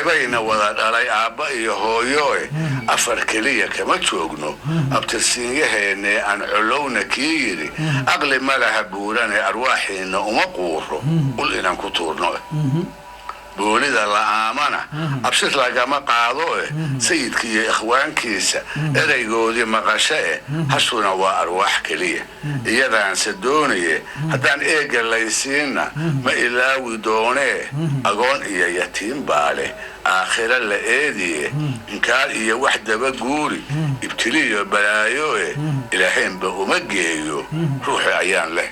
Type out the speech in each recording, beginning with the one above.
Eebayna wada dhalay aabba iyo hooyoe, afar keliya kama joogno abtirsiinyaheenne. Aan colowna kii yidhi aqli ma laha buurane, arwaaxiinna uma quuro ul inaan ku tuurno. Boolida la'aamana abshir lagama qaado eh, sayidka iyo ikhwaankiisa eraygoodii maqasho eh. Hashuna waa arwaax keliya, iyadaanse doonaye. Haddaan eegga laysiinna ma ilaawi doonee, agoon iyo yatiim baa leh aakhiro la eediye. Inkaar iyo wax daba guuri, ibtiliyo balaayo eh, ilaahaynba uma geeyo ruuxi ayaan leh.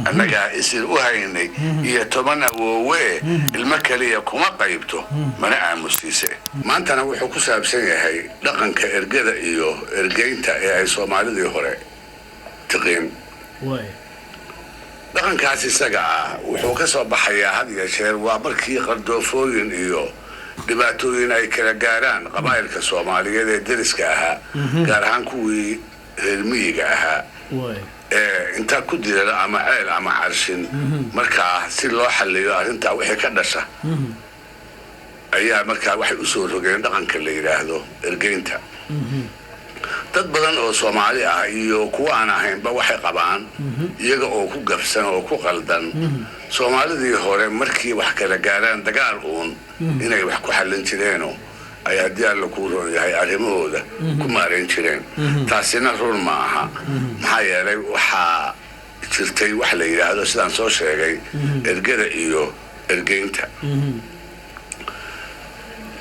Annagaa isir u haynay iyo 10 awoowe, ilmo keliya kuma qaybto mana aamusiise. Maantana wuxuu ku saabsan yahay dhaqanka ergada iyo ergeynta ee ay Soomaalidii hore tiqiin. Dhaqankaas isaga ah wuxuu ka soo baxayaa had iyo jeer waa markii qardoofooyin iyo dhibaatooyin ay kala gaaraan qabaa'ilka Soomaaliyeed ee deriska ahaa, gaar ahaan kuwii reer miyiga ahaa ee intaa ku dirara ama ceel ama carshin. Markaa si loo xalliyo arrintaa wixii ka dhasha ayaa markaa waxay usoo rogeen dhaqanka la yidhaahdo ergeynta. Dad badan oo Soomaali ah iyo kuwa aan ahaynba waxay qabaan, iyaga oo ku gabsan oo ku qaldan, Soomaalidii hore markii wax kala gaaraan dagaal uun inay wax ku xallin jireenoo ay haddii Alla kuu roon yahay arrimahooda ku maarayn jireen. Taasina run ma aha, maxaa yeelay waxaa jirtay wax la yidhaahdo, sidaan soo sheegay, ergada iyo ergeynta.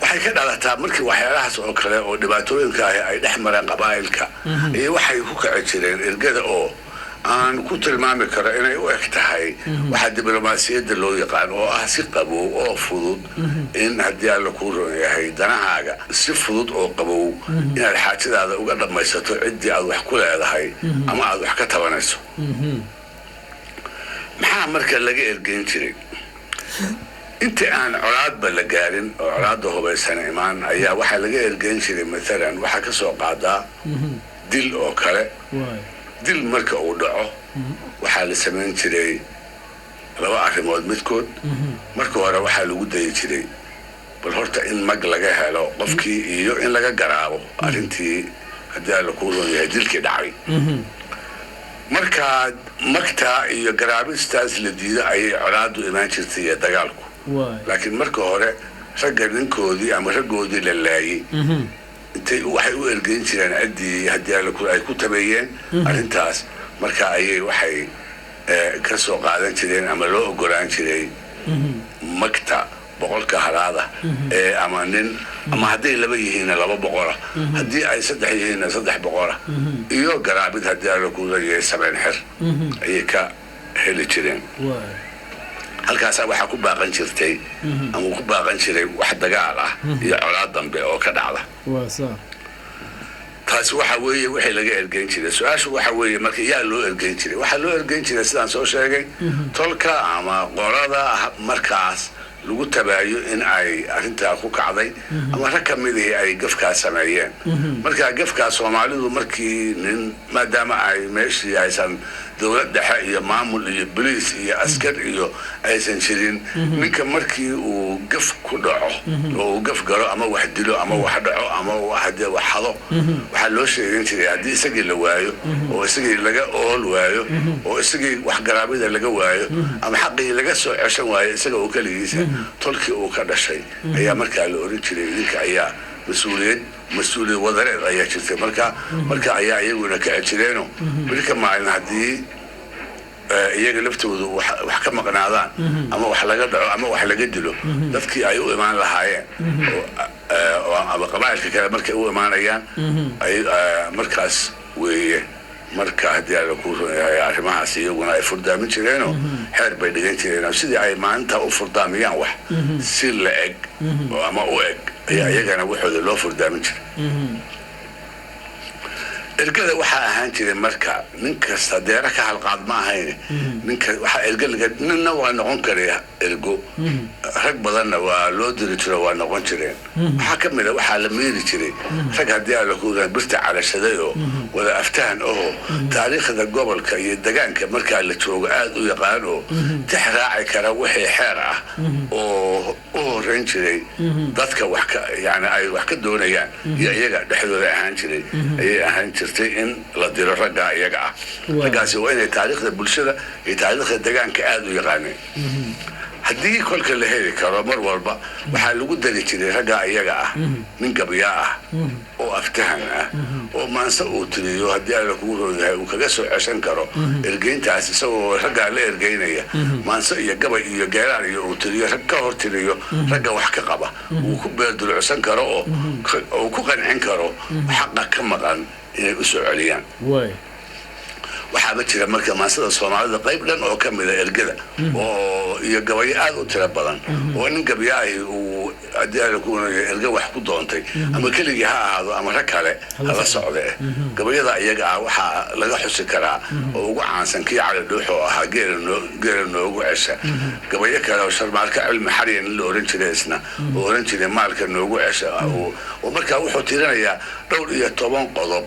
Waxay ka dhalataa markii waxyaalahaas oo kale oo dhibaatooyinka ahi ay dhex mareen qabaa'ilka iyo waxay ku kici jireen ergada, oo aan ku tilmaami karo inay u eg tahay waxaa diblomaasiyadda loo yaqaan, oo ah si qabow oo fudud in haddii Alla kuu roon yahay danahaaga si fudud oo qabow inaad xaajadaada uga dhammaysato ciddii aad wax ku leedahay ama aad wax ka tabanayso. Maxaa marka laga ergeyn jiray? Inta aan colaadba la gaarin oo colaadda hubaysan imaan ayaa waxaa laga ergeyn jiray. Maalan waxaa ka soo qaadaa dil oo kale. Dil marka uu dhaco waxaa la samayn jiray laba arrimood midkood. Marka hore waxaa lagu dayi jiray bal horta in mag laga helo qofkii iyo in laga garaabo arrintii haddii Alla kuu roon yahay dilkii dhacay. Markaa magtaa iyo garaabistaas la diido ayay colaaddu imaan jirtay iyo dagaalku. Laakiin marka hore ragga ninkoodii ama raggoodii la laayay intay waxay u ergeyn jireen ciddii haddii Alla ay ku tabeeyeen arrintaas. Marka ayay waxay ka soo qaadan jireen ama loo ogolaan jiray magta 100-ka halaada ee ama nin, ama hadday laba yihiinna 200-a, haddii ay saddex yihiinna 300-a, iyo garaabid haddii Alla ku leeyahay sabeen xer ayay ka heli jireen. Halkaasaa waxaa ku baaqan jirtay ama ku baaqan jiray wax dagaal ah iyo colaad dambe oo ka dhacda. Taasi waxa weeye wixii laga ergeyn jiray. Su-aashu waxa weeye marka, yaa loo ergeyn jiray? Waxaa loo ergeyn jiray, sidaan soo sheegay, tolka ama qolada markaas lagu tabaayo in ay arrintaa ku kacday ama rag ka midihii ay gafkaa sameeyeen. Marka gafkaa Soomaalidu markii nin, maadaama ay meeshii aysan dowlad dhexe iyo maamul iyo boliis iyo askar iyo aysan jirin, ninka markii uu gaf ku dhaco oo uu gaf galo ama wax dilo ama wax dhaco ama hadee wax xado, waxaa loo sheegan jiray haddii isagii la waayo oo isagii laga ool waayo oo isagii wax garaabida laga waayo ama xaqii laga soo ceshan waayo isaga oo keligiisa, tolkii uu ka dhashay ayaa markaa la oran jiray idinka ayaa mas-uuliyad wadareed ayaa jirtay. Marka ayaa iyaguna kici jireeno berika maalin haddii iyaga laftoodu wax ka maqnaadaan ama wax laga dhaco ama wax laga dilo, dadkii ay u imaan lahaayeen ama qabaa'ilka kale markay u imaanayaan ay markaas weeye. Marka haddii Alla kuu ron yahay arrimahaas iyaguna ay furdaamin jireenoo xeer bay dhigan jireen, sidii ay maalintaa u furdaamiyaan wax si la eg oo ama u eg ayaa iyagana waxooda loo furdaamin jiray. Ergada waxaa ahaan jiray marka nin kasta deera ka halqaad ma ahayn. Ninka waxaa erge laga ninna waa noqon karay ergo, rag badanna waa loo diri jiro, waa noqon jireen. Waxaa ka mid a waxaa la meeri jiray rag haddii alla kuudan birta calashaday oo wada aftahan aho, taariikhda gobolka iyo degaanka markaa la joogo aada u yaqaan, oo tix raaci kara wixii xeer ah oo u horeyn jiray dadka wax ka yani ay wax ka doonayaan iyo iyaga dhexdooda ahaan jiray. Ayay ahaan jirtay in la diro raggaa iyaga ah. Raggaasi waa inay taariikhda bulshada iyo taariikhda degaanka aada u yaqaaneen. Haddii kolka la heli karo, mar walba waxaa lagu dari jiray raggaa iyaga ah nin gabyaa ah oo aftahan ah, oo maanse uu tiriyo haddii alla kugu roon yahay uu kaga soo ceshan karo ergeyntaas, isagoo raggaa la ergeynaya maanse iyo gabay iyo geeraar iyo uu tiriyo, rag ka hor tiriyo ragga wax ka qaba, uu ku beerdulucsan karo oo uu ku qancin karo xaqa ka maqan inay u soo celiyaan. Waxaaba jira marka maansada Soomaalida qayb dhan oo ka mida ergada oo iyo gabayo aada u tiro badan oo nin gabyaahi uu haddii alla ku erge wax ku doontay, ama keligii ha ahaado ama rag kale hala socde. Gabayada iyaga ah waxaa laga xusi karaa oo ugu caansan kii Cali Dhuux oo ahaa "Geela noogu cesha". Gabayo kale oo Sharmaarka Cilmi Xarya nin la oran jiray isna oo oran jiray "Maalka noogu cesha", oo markaa wuxuu tirinayaa dhowr iyo toban qodob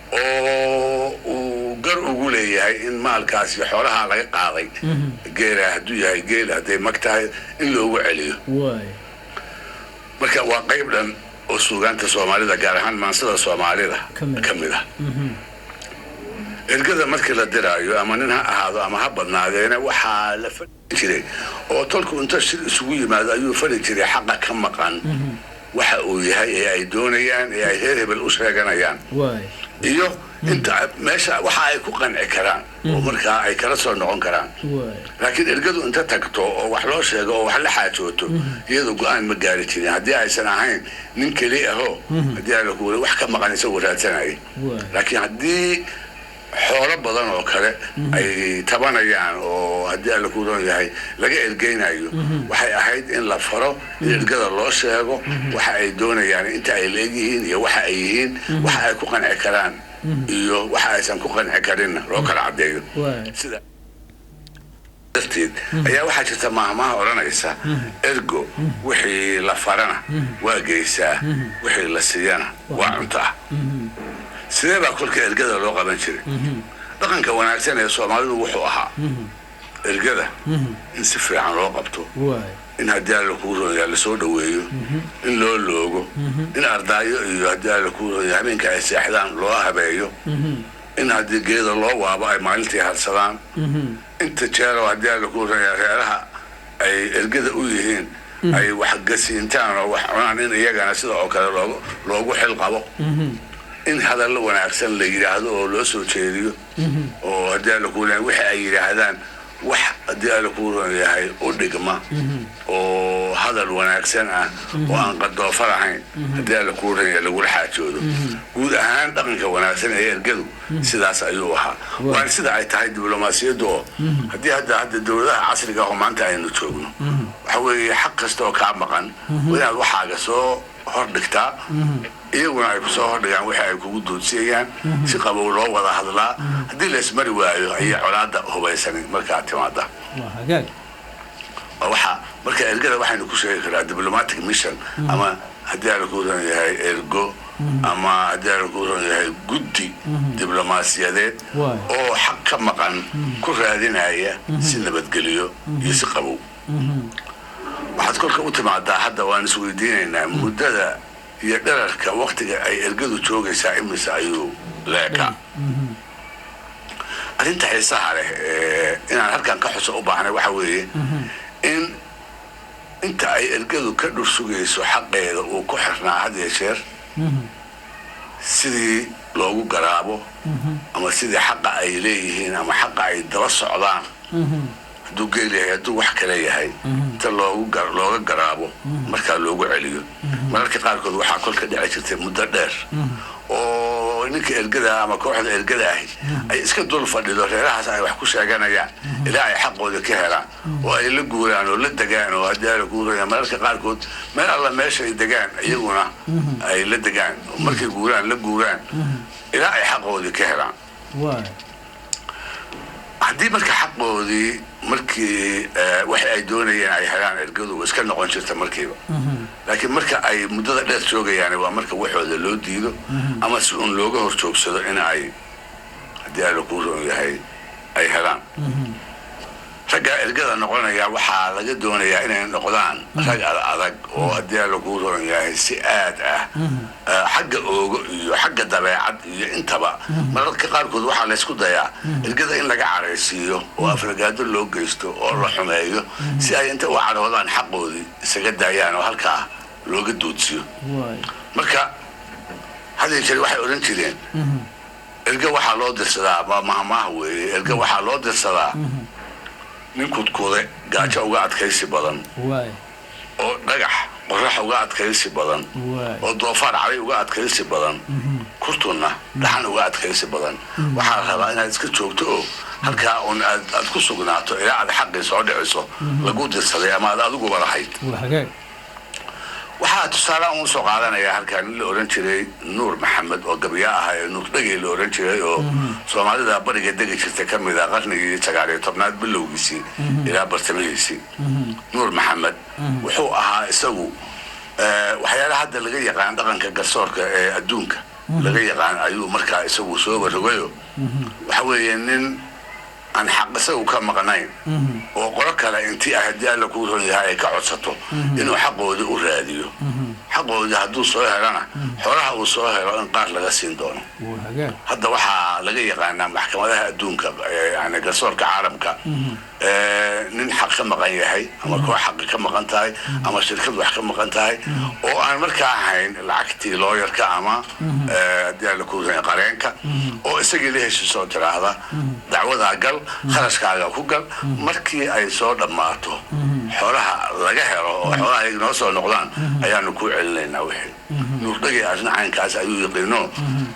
oo uu gar ugu leeyahay in maalkaasi xoolaha laga qaaday, geela hadduu yahay geel, hadday mag tahay, in loogu celiyo. Marka waa qayb dhan oo suugaanta Soomaalida, gaar ahaan maansada Soomaalida, ka mid ah. Ergada markii la diraayo, ama nin ha ahaado ama ha badnaadeena, waxaa la fali jiray oo tolku inta shir isugu yimaado ayuu fali jiray xaqa ka maqan waxa uu yahay ee ay doonayaan ee ay reer hebel u sheeganayaan, iyo inta meesha waxa ay ku qanci karaan oo markaa ay kala soo noqon karaan. Laakiin ergadu inta tagto oo wax loo sheego oo wax la xaajooto, iyadu go-aan ma gaari jirin haddii aysan ahayn nin keli ahoo haddii ala ku wax ka maqan isagoo raadsanaya. Laakiin haddii xoolo badan oo kale ay tabanayaan oo haddii alla ku roon yahay laga ergeynayo, waxay ahayd in la faro, in ergada loo sheego waxa ay doonayaan, inta ay leegyihiin iyo waxa ay yihiin, waxa ay ku qanci karaan iyo waxa aysan ku qanci karinna loo kala caddeeyo. Sida darteed ayaa waxaa jirta maahmaha odhanaysa: "Ergo wixii la farana waa geysaa, wixii la siiyana waa cuntaa." Sidee baa kolka ergada loo qaban jiray? Dhaqanka wanaagsan ee Soomaalidu wuxuu ahaa ergada in si fiican loo qabto, in haddii alla kuu roonyaa lasoo dhaweeyo, in loo loogo, in ardaayo iyo haddii alla kuu roonya habeenka ay seexdaan loo habeeyo, in haddii geeda loo waabo ay maalintii hadsadaan. Inta jeero haddii alla kuu roonyaa reeraha ay ergada u yihiin ay wax gasiintaan oo wax cunaan, in iyagana sida oo kale loogu xil qabo, in hadallo wanaagsan la yidhaahdo oo loo soo jeediyo, oo haddii alla kuu roonyahay wixii ay yidhaahdaan wax haddii alla kuu roon yahay u dhigma oo hadal wanaagsan ah oo aan qadoofa lahayn haddii alla kuu roon yahay lagula xaajoodo. Guud ahaan dhaqanka wanaagsan ee ergadu sidaas ayuu ahaa, waana sida ay tahay diblomaasiyaddu. Oo haddii hadda dowladaha casriga oo maanta aynu joogno, waxa weeye xaq kasta oo kaa maqan waa inaad waxaaga soo hordhigtaa, iyaguna ay kusoo hordhigaan wixii ay kugu doodsiiyayaan, si qabow loo wada hadlaa. Haddii la ismari waayo ayay colaadda hubaysanin markaa timaada. Waxa marka ergada waxaynu ku sheegi karaa diplomatic mission, ama haddii ala ku ron yahay ergo, ama haddii ala ku ron yahay guddi diblomaasiyadeed oo xaq ka maqan ku raadinaya si nabadgeliyo iyo si qabow. Waxaad kolka u timaadaa hadda waan isweydiinaynaa muddada iyo dherarka waktiga ay ergadu joogaysaa imise ayuu leekaa. Arrinta xiisaha leh inaan halkan ka xuso u baahnay waxa weeye in inta ay ergadu ka dhur sugayso xaqeeda uu ku xirnaa had iyo jeer sidii loogu garaabo ama sidii xaqa ay leeyihiin ama xaqa ay daba socdaan, hadduu geel yahay, hadduu wax kale yahay, inta looga garaabo markaa loogu celiyo. Mararka qaarkood waxaa kolka dhici jirtay muddo dheer oo Ninka ergada ama kooxda ergada ahi ay iska dul fadhido reerahaas ay wax ku sheeganayaan ilaa ay xaqooda ka helaan, oo ay la guuraan oo la degaan, oo haddii ala guuraya mararka qaarkood meel alla meesha ay degaan iyaguna ay la degaan, oo markay guuraan la guuraan ilaa ay xaqoodii ka helaan. Haddii marka xaqoodii markii waxa ay doonayeen ay helaan, ergadu way iska noqon jirta markiiba. Laakiin marka ay muddada dheer joogayaan waa marka waxooda loo diido ama si uun looga hor joogsado in ay, haddii alla kuu roon yahay, ay helaan. Ragga ergada noqonaya waxaa laga doonayaa inay noqdaan rag ad adag oo, haddii alla kuu roon yahay, si aad ah xagga oogo iyo xagga dabeecad iyo intaba. Mararka qaarkood waxaa laysku dayaa ergada in laga caraysiiyo oo afragaado loo geysto oo la xumeeyo, si ay inta u caroodaan xaqoodii isaga daayaan oo halkaa looga duudsiyo. Marka had iyo jeer waxay odhan jireen, erge waxaa loo dirsadaa, waa mahmaah weeye, erge waxaa loo dirsadaa nin kudkude gaajo uga adkaysi badan, oo dhagax qorax uga adkaysi badan, oo doofaar caday uga adkaysi badan, kurtunna dhaxan uga adkaysi badan. Waxaa la rabaa inaad iska joogto oo halkaa un aad ku sugnaato ilaa aad xaqii soo dhiciso lagu dirsaday ama aad adiguba lahayd. Waa hagaag. Waxaa tusaale uun soo qaadanaya halkaa nin la odhan jiray Nuur Maxamed oo gabya ah ee Nuur Dhegey la odhan jiray, oo Soomaalida bariga degi jirta ka mid ah qarnigii 19aad bilowgiisii ilaa bartamihiisii. Nuur Maxamed wuxuu ahaa isagu waxyaalaha hadda laga yaqaan dhaqanka garsoorka ee adduunka laga yaqaan ayuu markaa isagu soo barogayo. Waxa weeye nin aan xaq isagu ka maqnayn oo qolo kale intii ah, haddii Alla kuu ron yahay, ay ka codsato inuu xaqoodii u raadiyo. Xaqoodii hadduu soo helana, xoolaha uu soo helo in qaar laga siin doono. Waa hagaag. Hadda waxaa laga yaqaanaa maxkamadaha adduunka, yani garsoorka caalamka, nin xaq ka maqan yahay ama koox xaqi ka maqan tahay ama shirkad wax ka maqan tahay oo aan markaa ahayn lacagtii looyarka ama haddii Alla kuu ron yahay qareenka, oo isagii la heshiisoo tiraahda, "Dacwadaa gal, kharashkaaga ku gal, markii ay soo dhammaato xoolaha laga helo oo xoolaha ay noo soo noqdaan ayaanu ku celinaynaa wixii." Nuurdhagii arrin caynkaas ayuu yaqiino.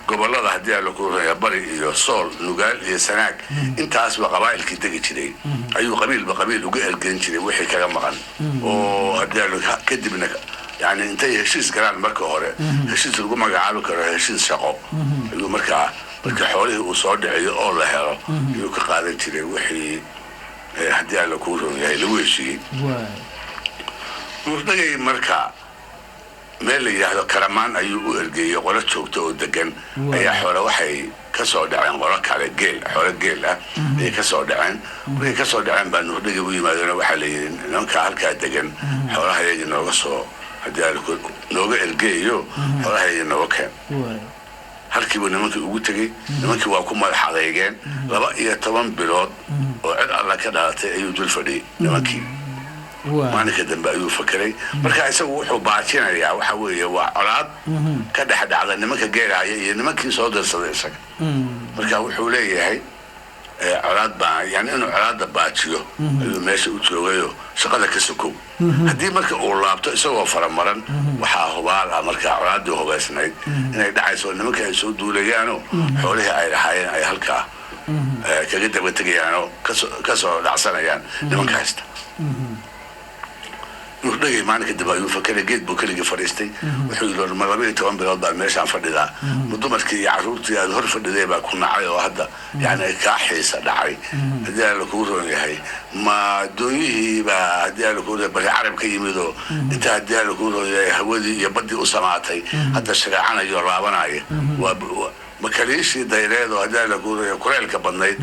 Gobolada, haddii Alla kuu ronya, Bari iyo Sool, Nugaal iyo Sanaag, intaasba qabaa'ilkii degi jiray ayuu qabiilba qabiil uga ergen jiray wixii kaga maqan, oo haddii Alla kadibna yani intay heshiis galaan, marka hore heshiis lagu magacaabi karo heshiis shaqo, ayuu markaa markii xoolihii uu soo dhiciyo oo la helo ayuu ka qaadan jiray wixii haddii Alla kuu ron yahay lagu heshiiyey. Nuurdhagay marka meel la yidhaahdo Karamaan ayuu u ergeeyey qolo joogta oo degan. Ayaa xoole waxay ka soo dhaceen qolo kale, geel, xoolo geel ah ayay ka soo dhaceen. Markay ka soo dhaceen baa Nuurdhagay u yimaadeen. Waxaa la yidhi, "Nimanka halkaa degan xoolaha yagii nooga soo, haddii Alla nooga ergeeyo, xoolaha yagii nooga keen." Halkiibuu nimankii ugu tegey. Nimankii waa ku madax adeygeen. 12 bilood oo cid Alla ka dhalatay ayuu dul fadhiyey nimankii. Maalinka dambe ayuu fakeray. Marka isagu wuxuu baajinayaa waxa weeye waa colaad ka dhex dhacda nimanka geelahaya iyo nimankii soo dirsaday isaga. Marka wuxuu leeyahay colaad baa, yani inuu colaadda baajiyo ayuu meesha u joogayo shaqada ka sokow. Haddii marka uu laabto isagoo faramaran, waxaa hubaal ah markaa colaaddii hubaysnayd inay dhacayso oo nimanka ay soo duulayaanoo xoolihii ay lahaayeen ay halkaa kaga daba tegayaanoo kasoo dhacsanayaan nimanka haysta. Nuurdhagay maalinka dambe ayuu fakeray. Geed buu keligii fadhiistay. Wuxuu yidhi, "War, ma 12 bilood baa meeshaan fadhidaa? Ma dumarkii iyo carruurtii aad hor fadhiday baa ku nacay oo hadda yani kaa xiisa dhacay? Haddii Alla kuu roon yahay, ma doonyihii baa, haddii Alla kuu roon bari Carab ka yimid oo inta, haddii Alla kuu roon yahay, hawadii iyo baddii u samaatay hadda shareecanayo oo laabanaya? Waa ma kaliishii dayreed oo, haddii Alla kuu roon yahay, kuleylka badnayd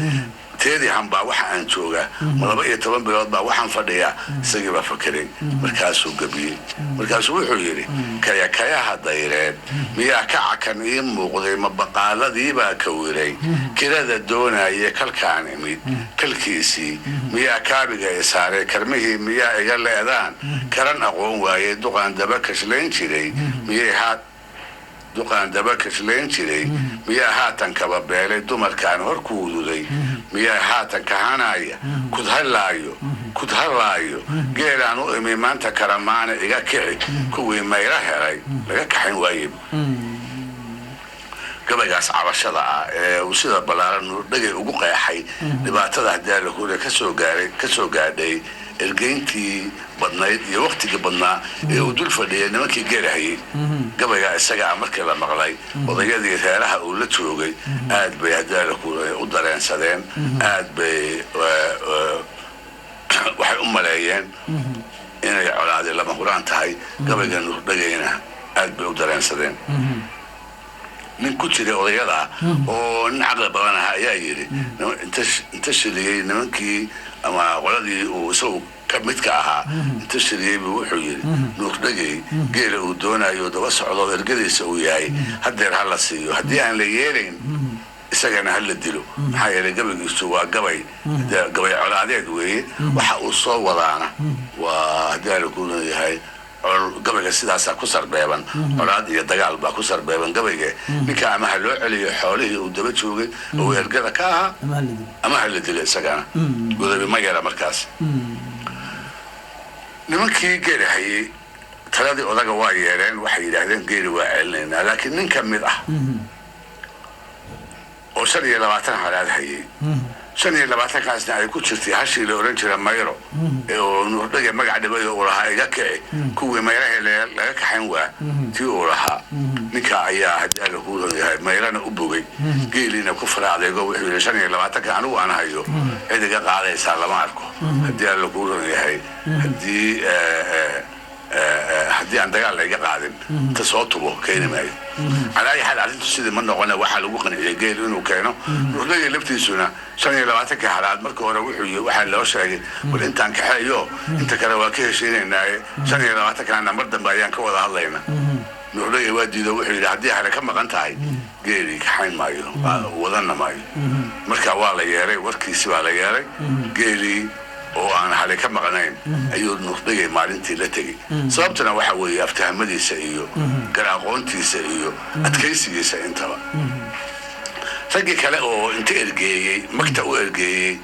teedii hambaa waxa aan joogaa? Ma 12 bilood baa waxaan fadhiyaa?" Isagii baa fakeray. Markaasuu gabiyey. Markaasuu wuxuu yidhi, "Kayakayaha dayreed miyaa ka cakan ii muuqday? Ma baqaaladiibaa kawiray kirada doonaaye? Kalkaan imid kalkiisii miyaa kaabiga i saaray? Karmihii miyaa iga leedaan karan aqoon waayey? Duqaan daba kashlayn jiray miyay haat duqaan daba kashlayn jiray miyaa haatan kaba beelay? Dumarkaan hor kuududay miyaa haatan kahanaya? Kudhalaayo, kudhalaayo, geelaan u imi maanta Karamaana iga kici, kuwii mayra helay laga kaxayn waaye." Gabaygaas cabashada ah ee uu sida ballaaran Nuurdhegay ugu qeexay dhibaatada haddii alla kuule kasoo gaaray, kasoo gaadhay ergeyntii badnayd iyo waktigii badnaa ee uu dul fadhiyay nimankii geelahayay, gabaygaa isagaa markii la maqlay, odayadii reeraha uu la joogay aad bay haddii alla kuule u dareensadeen. Aad bay waxay u maleeyeen inay colaadi lama huraan tahay. Gabayga Nuurdhegayna aad bay u dareensadeen. Nin ku jiray odayada oo nin caqli badan ahaa ayaa yidhi, inta shiriyey nimankii ama qoladii uu isagu ka midka ahaa, inta shiriyey buu wuxuu yidhi: "Nuurdhegay geela uu doonayo daba socdo, ergadiisa uu yahay, haddeer ha la siiyo. Haddii aan la yeelayn, isagana ha la dilo. Maxaa yeelay, gabaygiisu waa gabay colaadeed weeye. Waxa uu soo wadaana waa haddii aan ku yahay gabayga sidaasaa ku sarbeeban, colaad iyo dagaal baa ku sarbeeban gabayga ninka. Ama ha loo celiyo xoolihii uu daba joogay oo ergada ka ahaa, ama ha la dilo isagana." Godobi ma yara. Markaas nimankii geeli hayay taladii odaga waa yeeleen. Waxay yidhaahdeen: "Geeli waa celinaynaa." Laakiin nin ka mid ah oo 25 halaad hayay, 25-kaasna ay ku jirtay hashii la ohan jira Mayro ee oo Nuurdhage magac dhibay oo uu lahaa "Iga kici kuwii mayrahee laga kaxayn waa," tii uu lahaa, ninka ayaa haddii alla kuu ron yahay Mayrana u bogay, geeliina ku fara adeego. Wuxuu yidhi: "25-ka anigu aan hayo cid iga qaadaysaa lama arko, haddii alla kuu ron yahay, haddii aan dagaal layga qaadin, inta soo tubo keeni maayo." Calaa ayi xaal, arrintu sidii ma noqona. Waxaa lagu qanciyay geel inuu keeno. Nuurdhagay laftiisuna 25-kii halaad marka hore wuxuu waxaa loo sheegay: "Bal intaan kaxeeyo, inta kale waa ka heshiinaynaaye, 25-kaana mar dambe ayaan ka wada hadlayna." Nuurdhagay waa diido. Wuxuu yidhi: "Haddii hale ka maqan tahay, geelii kaxayn maayo, wadana maayo." Marka waa la yeelay, warkiisi baa la yeelay. Geelii oo aan hale ka maqnayn ayuu Nuurdhagay maalintii la tegey. Sababtuna waxa weeye aftahamadiisa iyo garaaqoontiisa iyo adkaysigiisa intaba. Raggii kale oo inta ergeeyey, magta u ergeeyey,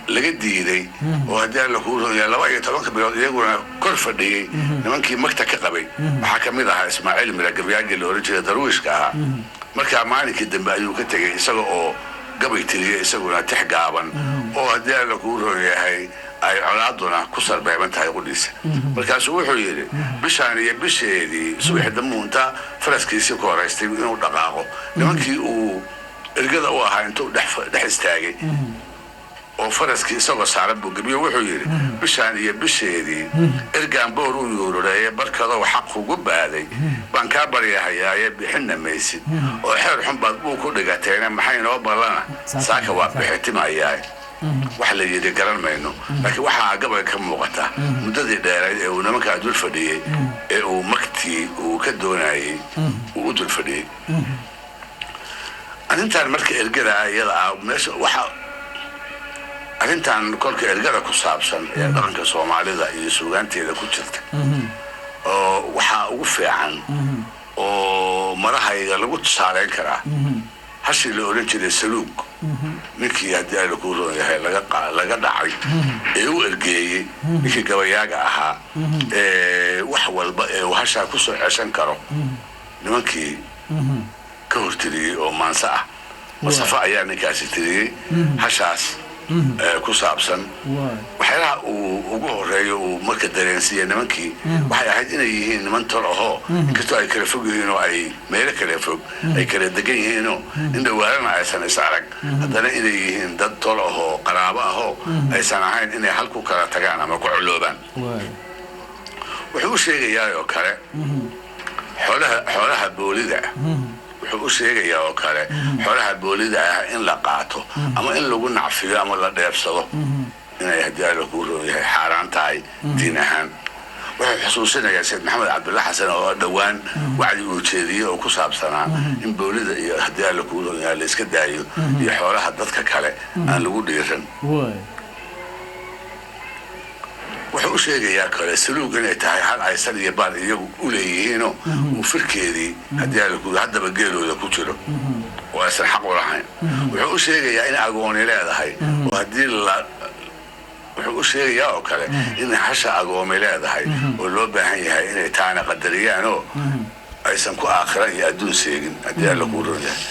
laga diiday, oo haddii alla kuu ronya 12-ka bilood iyaguna kor fadhiyey nimankii magta ka qabay, waxaa ka mid ahaa Ismaaciil Mira, gabyaagii la ohan jiray, darwiishka ahaa. Markaa maalinkii dambe ayuu ka tegey isaga oo gabay tiriyey, isaguna tix gaaban oo haddii alla kuu ron yahay ay colaaduna ku sarbeeban tahay qudhiisa. Markaasuu wuxuu yidhi: bishaan iyo bisheedii subaxi dambu inta faraskiisii ku horaystay inuu dhaqaaqo, nimankii uu ergada u ahaa intuu dhex istaagay oo faraskii isagoo saaran buu gebiyo. Wuxuu yidhi: "Bishaan iyo bisheedii ergaan boor u yuurureeye, barkadow xaq kugu baaday baan kaa baryahayaaye, bixinna maysid oo xeer xun baad buu ku dhigateene, maxay noo ballana saaka waa bixitimayaa?" Wax la yidhi garan mayno, laakiin waxaa gabayga ka muuqata muddadii dheerayd ee uu nimankaa dul fadhiyey, ee uu magtii uu ka doonayey uu u dul fadhiyey. Arrintan marka ergada iyada ah meesha waxa arrintan kolka ergada ku saabsan ee dhaqanka Soomaalida iyo suugaanteeda ku jirta oo waxaa ugu fiican oo marahayga lagu tusaaleyn karaa hashii la odhan jiray Saluug. Ninkii haddii alla kuu roon yahay laga dhacay ee u ergeeyey, ninkii gabayaaga ahaa ee wax walba ee uu hashaa kusoo ceshan karo nimankii ka hortiriyey oo maanse ah, masafo ayaa ninkaasi tiriyey hashaas ku saabsan. Waxyaalaha uu ugu horeeyo uu marka dareensiiyey nimankii waxay ahayd inay yihiin niman tol ahoo, inkastoo ay kala fog yihiin oo ay meelo kala fog ay kala degan yihiinoo in dhawaarana aysan is arag, haddana inay yihiin dad tol ahoo qaraabo ahoo aysan ahayn inay hal ku kala tagaan ama ku coloobaan. Wuxuu u sheegayaa oo kale xoolaha boolida ah. Wuxuu u sheegayaa oo kale xoolaha boolida ah in la qaato ama in lagu nacfiyo ama la dheebsado inay haddii alla kuu roon yahay xaaraan tahay diin ahaan. Wuxuu xusuusinayaa Sayid Maxamed Cabdulla Xasan oo dhowaan wacdi uu jeediyey oo ku saabsanaa in boolida iyo haddii alla kuu roon yahay la iska daayo iyo xoolaha dadka kale aan lagu dhiiran. Wuxuu u sheegayaa kale Saluug inay tahay hal aysan iyo baal iyagu u leeyihiinoo uu firkeedii haddii alla ku haddaba geelooda ku jiro oo aysan xaq u lahayn. Wuxuu u sheegayaa in agooni leedahay oo haddii la wuxuu u sheegayaa oo kale in hasha agoomi leedahay oo loo baahan yahay inay taana qadariyaan oo aysan ku aakhira iyo adduun seegin haddii alla kuu roon yahay.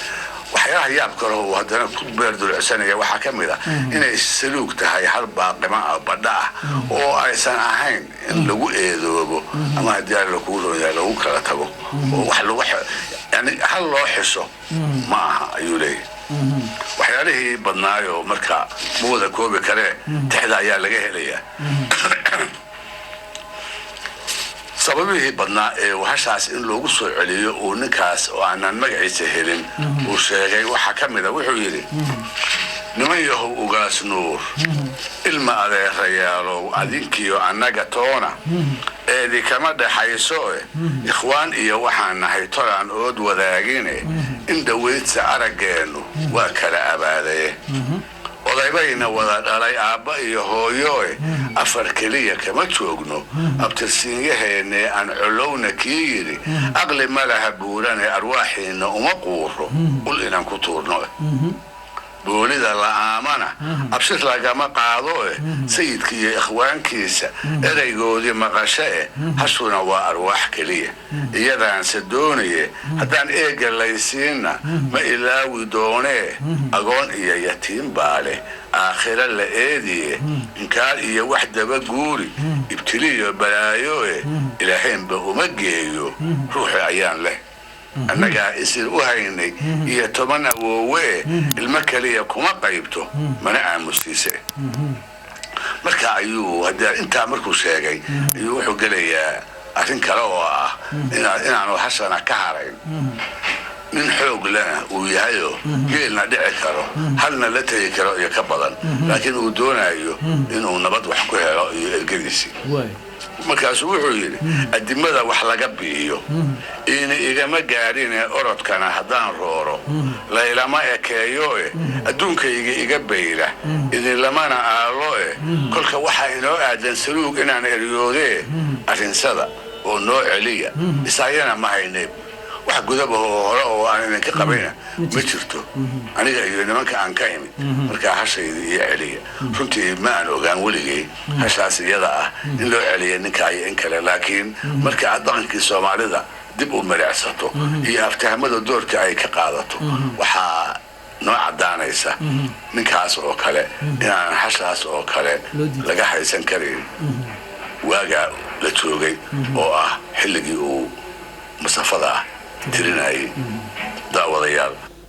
Waxyaalaha yaab kale uu haddana ku beerdulcsanaya waxaa ka mid ah inay saluug tahay hal baaqima ah, badha ah, oo aysan ahayn in lagu eedoobo ama haddii Alla kuu roonyahay lagu kala tago oo wax lagu, yani, hal loo xiso ma aha, ayuu leeyahay. Waxyaalihii badnaayoo marka ma wada koobi karee, tixda ayaa laga helayaa. Sababihii badnaa ee hashaas in loogu soo celiyo uu ninkaas oo aanan magaciisa helin uu sheegay waxaa ka mid a, wuxuu yidhi: "Niman yahow, Ugaas Nuur, ilma adeerayaalow, adinkiyo annaga toona eedi kama dhaxayso e, ikhwaan iyo waxaan nahay tolaan ood wadaagine, in dhoweydsa araggeennu waa kala abaadaye, odaybayna wada dhalay aabba iyo hooyoe, afar keliya kama joogno abtirsiinyaheenne, aan colowna kii yidhi aqli ma laha buurane, arwaaxiinna uma quuro ul inaan ku tuurno, boolida la'aamana abshir lagama qaado eh, sayidka iyo ikhwaankiisa eraygoodii maqasho eh, hashuna waa arwaax keliya, iyadaanse doonaye, haddaan eegga laysiinna ma ilaawi doonee, agoon iyo yatiim baa leh aakhiro la eediye, inkaar iyo wax daba guuri ibtiliyo balaayo eh, ilaahaynba uma geeyo ruuxi ayaan leh, annagaa isir u haynay iyo 10 awoowe, ilmo keliya kuma qaybto mana aamusiise." Marka ayuu haddee intaa markuu sheegay ayuu wuxuu gelayaa arrin kale oo ah inaanu hashana ka harayn, nin xoog lena uu yahayo, geelna dhici karo, halna la tegi karo iyo ka badan, laakiin uu doonayo inuu nabad wax ku helo iyo ergadiisii. Markaasuu wuxuu yidhi: "Adimada wax laga bi'iyo iina igama gaadhine, orodkana haddaan rooro laylama ekeeyo e, adduunkayga iga bayla idinlamana aalo e, kolka waxaa inoo aadan saluug inaan eryoodee, arrinsada oo noo celiya, isaayana ma hayne, wax gudabahoo hore oo aan idinka qabayna ma jirto, aniga iyo nimanka aan ka imid, markaa hashayda iyo celiya." Runtii ma aan ogaan weligay hashaas iyada ah in loo celiya ninkaa iyo in kale, laakiin marka aad dhaqankii Soomaalida dib u milicsato iyo aftahamada doorka ay ka qaadato, waxaa noo caddaanaysa ninkaas oo kale inaan hashaas oo kale Loo diiday. laga haysan karin waagaa la joogay oo ah xilligii uu masafada ah tirinayay. Daawadayaal.